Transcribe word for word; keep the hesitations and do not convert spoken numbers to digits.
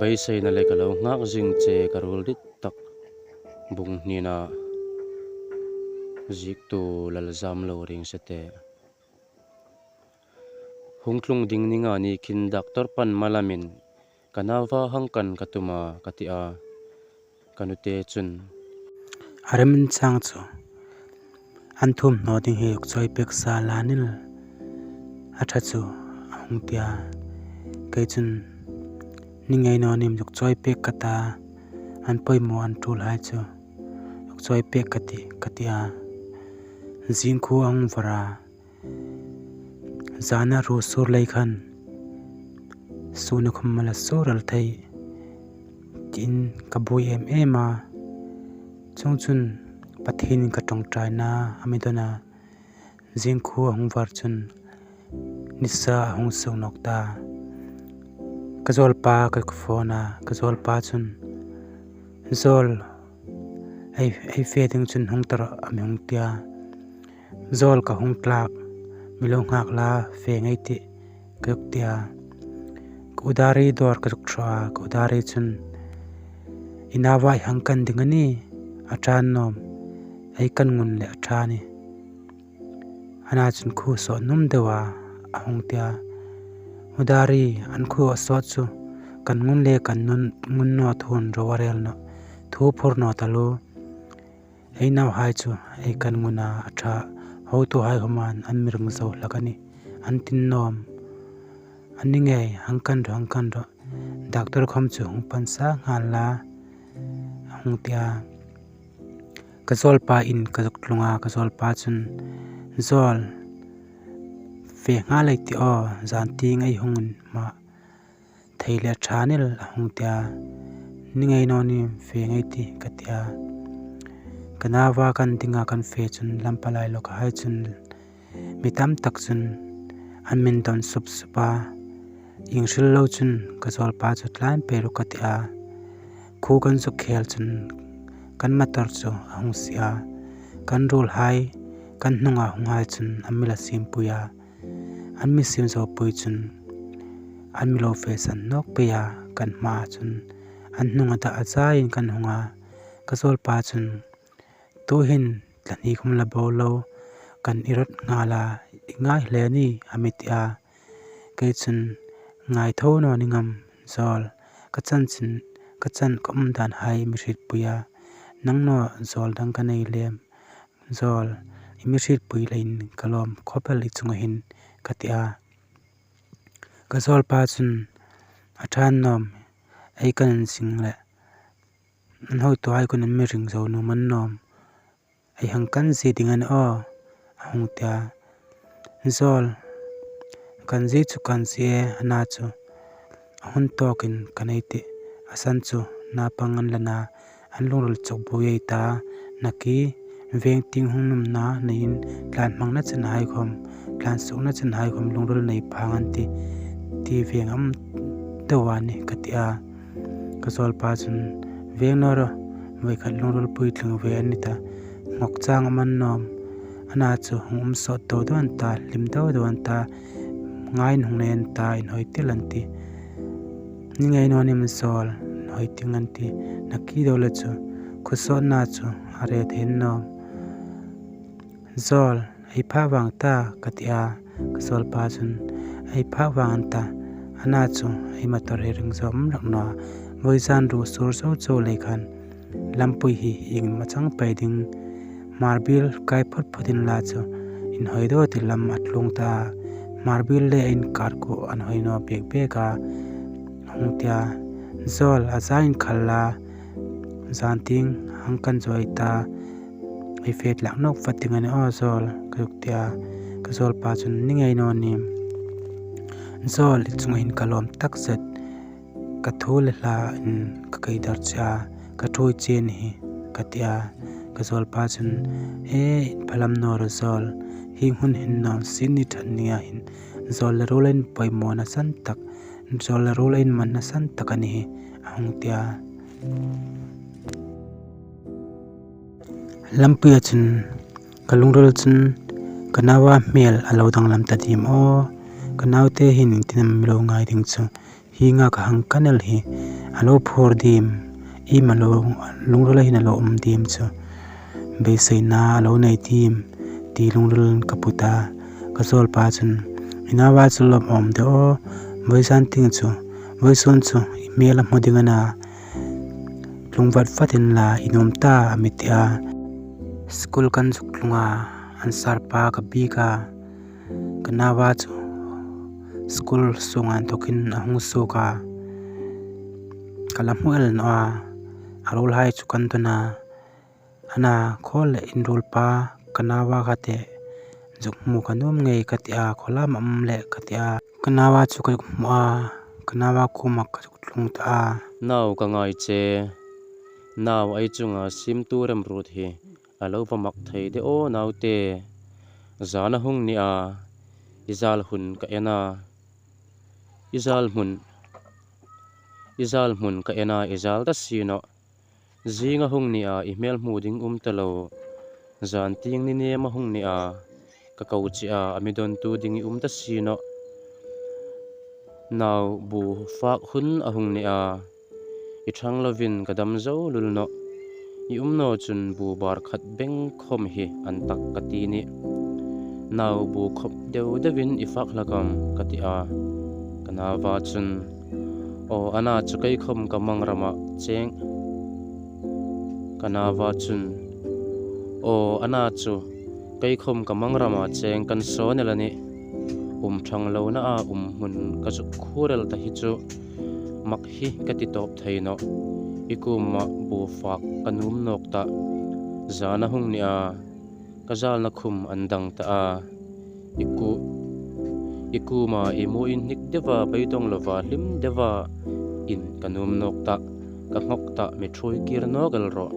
Beiseina le ka lo nghak zing che ka ruol dit tak. Bung hnina. Ziektu Lalzamlo Ringsete. Hung tlung ding ni nga ni khin doctor pan malamin ka nauva hang kan ka tum a, ka ti a. Ka nute chun, a rem inchang chu, an thum hnaw ding hi uk chawi pek sa la ni el, a ṭha chu, a hung ti a. Kei chun, ni ngei naw nim, uk chawi pek ka ta, an poimaw an ṭulhai chu uk chawi pek ka tih, ka ti a. Zing khu a hung var a. Zana ruo sur lei khan, sun a khum mal a sur el thei, tiin ka buoi em em a. Chuongchun Pathienin ka ṭawngṭaina a mi dawn a. Zing khu a hung var chun nisa a hung suk nawk ta. Ka zawlpa ka phone a, ka zawlpa chun, Zawl, ei, ei fe ding chun hung ta rawh, a mi hung ti a. Zawl, ka hung tlak, mi lo nghak la, fe ngei tih, ka zuk ti a. Ka udari dawr ka zuk thraw a, ka udari chun, i nauva i hang kan ding a ni, a ṭha annawm, ei kan ngun leh a ṭha a nih. Ana chun khu sawt nuom deu a, a hung ti a. Udari, an khu a sawt chu, kan ngun le kan nun, ngun naw thu an ro a rel naw, thu phur naw ta lo. Ei nauhai chu ei kan ngun a, a ṭha, hotuhai khawmin an mi ring zo hlak a nih, an ti nuom. A ni ngei, hang kan rawh, hang kan rawh. Doctor khawm chu hung pan sa nghal la, a hung ti a. Ka zawlpa in ka zuk tlung a, ka zawlpa chun, Zawl, fe nghal ei tih aw, zan tieng ei hung inhma thei leh a ṭha ni el, a hung ti a. Ni ngei naw nim, fe ngei tih, ka ti a. Ka nauva kan ding a kan fe chun lam palai lawkhai chun mi tam tak chun an min dawn sup sup a. Ieng hril lo chun ka zawlpa chu tlan pei ru ka ti a. Khu kan zuk khel chun kan motor chu a hung sie a. Kan ruolhai, kan hnunga hunghai chun an mi la siempui a. An mi siem zo pui chun an mi lo fe san nawk pei a, kan hma chun an hnunga dah a zaiin kan hung a. Ka zawlpa chun, tuhin tla hni khawm la bo lo, kan i rawt nghal a, i ngai hle a nih, a mi ti a. Kei chun, ngai tho naw ni ngam, Zawl, ka chanchin, ka chan ka um dan hai mi hrietpui a, nang naw Zawl dang ka nei lem, Zawl, i mi hrietpui leiin ka lawm khawp el i chunga hin, ka ti a. Ka zawlpa chun, a ṭha annawm, ei kan zing leh an hotuhai khawm an mi ring zo nuom annawm, ei hang kan zie ding a ni aw, a hung ti a. Zawl, kan zie chu kan zie, ana chu a hun tawkin kan ei tih, a san chu naupang an la na, an lungril chawk buoi ei ta, naki, veng tieng hung nuomna neiin tlan hmangna chenhai khawm, tlan sukna chenhai khawm lungril nei phang an tih, ti veng a um deu a nih, ka ti a. Ka zawlpa chun, veng naw rawh, voi khat lungril puitling ve an ni ta, ngawk chang a man nawm, ana chu hung um sawt deu deu an ta, hlim deu deu an ta, ngai in hung nei an ta, inhawi tel an tih. Ni ngei naw nim Zawl, inhawi tieng an tih, naki deu le chu, khawsawtna chu a re thei nawm. Zawl, ei phak vang ta, ka ti a, ka zawlpa chun, ei phak vang an ta, ana chu ei motor hi ring zo um rak naw a, vawizan ruo sur zo zo lei khan, lampui hi ieng am a chang pei ding, Hmarbiel kai phawt phawt inla chu, inhawi deu ti lam a tlung ta, Hmarbiel le inkar khu an hawi naw bek bek a, hung ti a, Zawl, a zaiin khal la, zan tieng hang kan zuoi ta, ei fe tlak nawk fat ding a ni aw Zawl, ka zuk ti a, ka zawlpa chun ni ngei naw nim. Zawl, i chunga hin ka lawm tak zet, ka thu le hla in ka kei dar che a, ka thu i che a ni hi, ka ti a, ka zawlpa chun, e, inphalam naw rawh Zawl, hieng hun hin nawm sin ni ṭhat ni a hin, Zawl le ruol inpoimawna san tak, Zawl le ruol inmanna san tak a ni hi, a hung ti a. Lampuia chun ka lungril chun ka nauva hmel a lo danglam ta diem aw. Ka naute hin iengtin am mi lo ngai ding chu, hienga ka hang kan el hi A lo phur dim, iem a lo, lungrila hin a lo um dim chu. Beiseina a lo nei dim, ti lungril ka put a. Ka zawlpa chun, "I nauva chu lawmawm de aw, vawizan tieng chu, vawisun chu i hmel a hmu ding a na. Tlung vat vat inla, i nuom ta," a mi ti a. School kan zuk tlung a, an sir pa ka biek a. Ka nauva chu school sunga inthokin a hung suok a. Ka la hmu el naw a, a ruolhai chu kan dawn a. Ana, khaw le in ruolpa, ka nauva kha te zuk hmu ka nuom ngei ka ti a, khaw lam am le ka ti a. Ka nauva chu ka zuk hmu a, ka nauva kuoma ka zuk tlung ta a. Nau ka ngai che, nau ei chunga siemtu remruot hi a lo va mak thei de aw naute. Zan a hung ni a, i zal hun ka en a, i zal hmun, i zal hmun ka en a, i zal ta si nawh. Zing a hung ni a, i hmel hmu ding um ta lo. Zan tieng ni nem a hung ni a, ka ko che a, a mi dawntu ding i um ta si nawh. Nau bu fak hun a hung ni a, i ṭhang lovin ka dam zo lul nawh. I um naw chun bu bar khat beng khawm hi an tak ka ti nih. Nau bu khawp deu deuin i fak hlak am ka ti a. Ka nauva chun, "Aw, ana chu kei khawm ka mang rama cheng." Ka nauva chun, "Aw, ana chu kei khawm ka mang rama cheng kan sawn el a nih. Um ṭhang lo na a um hmun ka zuk khur el ta hi chu mak hi ka ti tawp thei nawh. I kuoma bu fak ka nuom nawk ta. Zan a hung ni a, ka zalna khum an dang ta a. I ku, i kuoma i mu inhnik deuva, beidawng lova hlim deuva in ka nuom nawk ta, ka nghawk ta, mi ṭhuoi kir nawk el rawh."